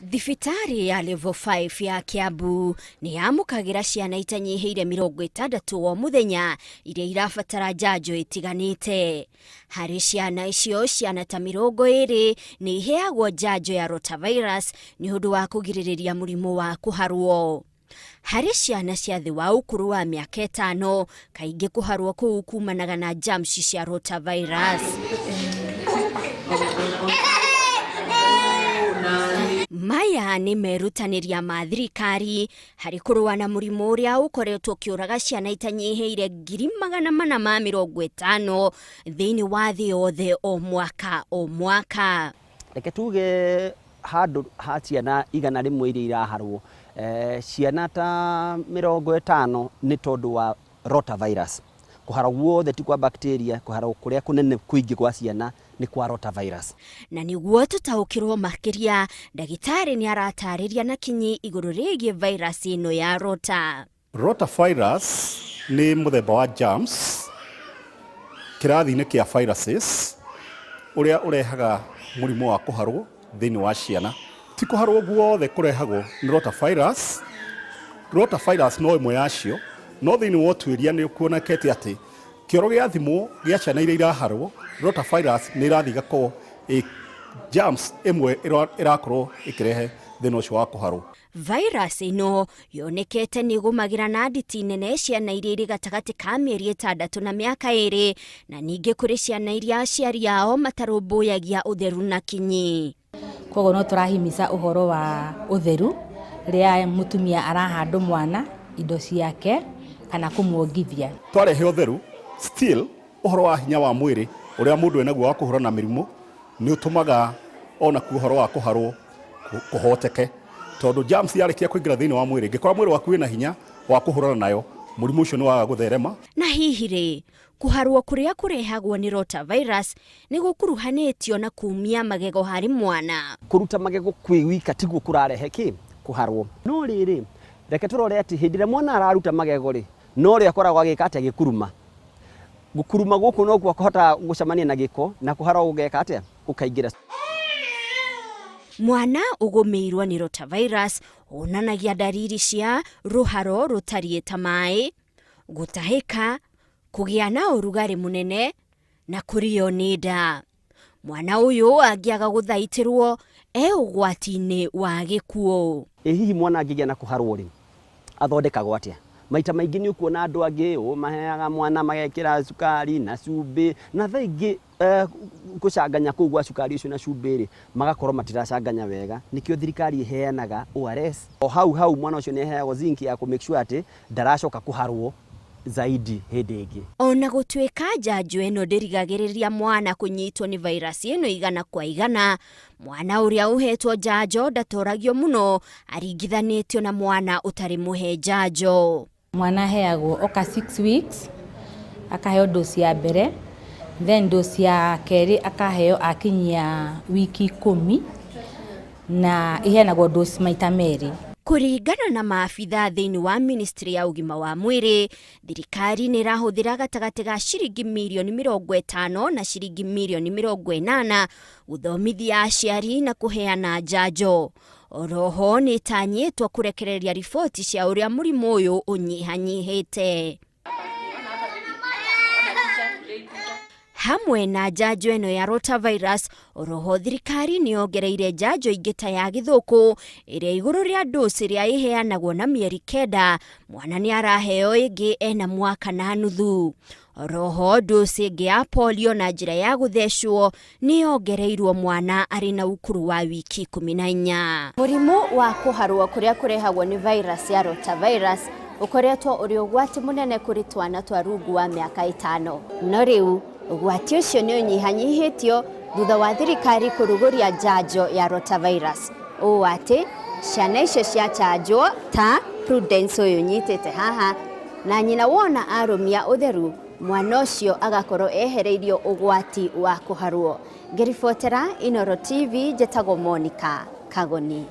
Thibitarĩ ya Level 5 ya Kiambu nĩ yamũkagĩra ciana itanyihĩire 60 o mũthenya iria irabatara njanjo ĩtiganĩte. Harĩ ciana icio, ciana ta 20 nĩ iheagwo njanjo ya rotavirus nĩ ũndũ wa kũgirĩrĩria mũrimũ wa kũharwo. Harĩ ciana cia thĩ wa ũkũrũ wa mĩaka ĩtano, kaingĩ kũharwo kũu kumanaga na germs cia rotavirus. Maya nĩ merutanĩria ma thirikari harĩ kũrũa na mũrimũ ũrĩa ũkoretwo ũkĩũraga ciana itanyihĩire 450,000 thĩinĩ wa thĩ yothe o mwaka o mwaka. Reke tuge handũ ha ciana 100 iria iraharwo, ciana ta 50 nĩ tondũ wa rotavirus. Kũharwo guothe ti kwa bacteria, kũharwo kũrĩa kũnene kũingĩ gwa ciana nĩ kwa rotavirus. Na nĩguo tũtaũkĩrwo makĩria, ndagĩtarĩ nĩ aratarĩria na kinyi igũrũ rĩgiĩ virus ĩno ya rota. Rotavirus nĩ mũthemba wa germs kĩrathi-inĩ kĩa viruses ũrĩa ũrehaga mũrimũ wa kũharwo thĩinĩ wa ciana. Ti kũharwo guothe kũrehagwo nĩ rotavirus. Rotavirus no ĩmwe yacio, no thĩinĩ wa ũtuĩria nĩ kuonekete atĩ kĩoro gĩathimwo gĩa ciana iria iraharwo, rotavirus nĩ ĩrathiĩ ĩgakorwo ĩ germs ĩmwe ĩrakorwo ĩkĩrehe thĩna ũcio wa kũharwo. Virus ĩno yonekete nĩ ĩgũmagĩra na nditi nene ciana iria irĩ gatagatĩ ka mĩeri 6 na mĩaka 2, na ningĩ kũrĩ ciana iria aciari ao matarũmbũyagia ũtheru na kinyi. Koguo no tũrahimica ũhoro wa ũtheru rĩrĩa mũtumia arahandũ mwana indo ciake kana kũmuongithia. Twarehe ũtheru, still ũhoro wa hinya wa mwĩrĩ ũrĩa mũndũ enaguo wa kũhũrana na mĩrimũ nĩ ũtũmaga onakuo ũhoro wa kũharwo kũhoteke, tondũ germs yarĩkia kũingĩra thĩinĩ wa mwĩrĩ, ĩngĩkorwo mwĩrĩ waku wĩna hinya wa kũhũrana nayo, mũrimũ ũcio nĩ waga gũtherema. Na hihi rĩ, kũharwo kũrĩa kũrehagwo nĩ rotavirus nĩ gũkuruhanĩtio na kumia magego harĩ mwana? Kũruta magego kwĩ wika tiguo kũrarehe kĩ? Kũharwo. No rĩrĩ, reke tũrore atĩ hĩndĩ ĩrĩa mwana araruta magego rĩ, no rĩo akoragwo agĩka atĩa? Agĩkuruma. Gũkuruma gũkũ nokuo akũhotaga gũcemania na gĩko na kũharwo gũgeka atĩa? Gũkaingĩra. Mwana ũgũmĩirwo nĩ rotavirus onanagia ndariri cia rũharo rũtariĩ ta maĩ, gũtahĩka, kũgĩa na ũrugarĩ mũnene na kũrĩo nĩ nda. Mwana ũyũ angĩaga gũthaitĩrwo e ũgwati-inĩ wa gĩkuũ. Ĩ hihi mwana angĩgĩa na kũharwo rĩ, athondekagwo atĩa? Maita maingĩ nĩ ũkuona andũ angĩ ũũ maheaga mwana magekĩra cukari na cumbĩ, na thaa ingĩ gũcanganya kũu gwa cukari ũcio na cumbĩ rĩ, magakorwo matiracanganya wega. Nĩkĩo thirikari ĩheanaga ORS. O hau hau mwana ũcio nĩ aheagwo zinc ya kũ make sure atĩ ndaracoka kũharwo zaidi hĩndĩ ĩngĩ. Ona gũtuĩka njanjo ĩno ndĩrigagĩrĩria mwana kũnyitwo nĩ virus ĩno igana kwa igana, mwana ũrĩa ũhetwo njanjo ndatoragio mũno aringithanĩtio na mwana ũtarĩ mũhe njanjo. Mwana aheagwo oka 6 weeks akaheo dose ya mbere, then dose ya kerĩ akaheo akinyia wiki 10 na iheanagwo dose maita merĩ. Kũringana na maabitha thĩinĩ wa ministry ya ũgima wa mwĩrĩ, thirikari nĩ ĩrahũthĩra gatagatĩ ga ciringi mirioni 50 na ciringi mirioni 80 gũthomithia aciari na kũheana njanjo. Oroho nĩ ĩtanyĩtwo kũrekereria riboti cia ũrĩa mũrimũ ũyũ ũnyihanyihĩte. Hamwe na njanjo ĩno ya rotavirus, oroho thirikari nĩ yongereire njanjo ingĩ ta ya gĩthũkũ ĩrĩa igũrũ rĩa dose ĩrĩa ĩheanagwo na mĩeri 9, mwana nĩ araheo ĩngĩ ena mwaka na nuthu. Oroho dose ĩngĩ ya polio na njĩra ya gũthecwo nĩ yongereirwo mwana arĩ na ũkũrũ wa wiki 14. Mũrimũ wa kũharwo kũrĩa kũrehagwo nĩ virus ya rotavirus ũkoretwo ũrĩ ũgwati mũnene kũrĩ twana twa rungu wa mĩaka 5. No rĩu ũgwati ũcio nĩ ũnyihanyihĩtio thutha wa thirikari kũrugũria njanjo ya rotavirus. Ũũ atĩ ciana icio ciachanjwo ta Prudence ũyũ nyitĩte haha na nyina wona arũmia ũtheru, mwana ũcio agakorwo ehereirio ũgwati wa kũharwo. Ngĩribotera Inooro TV, njĩtagwo Monica Kagoni.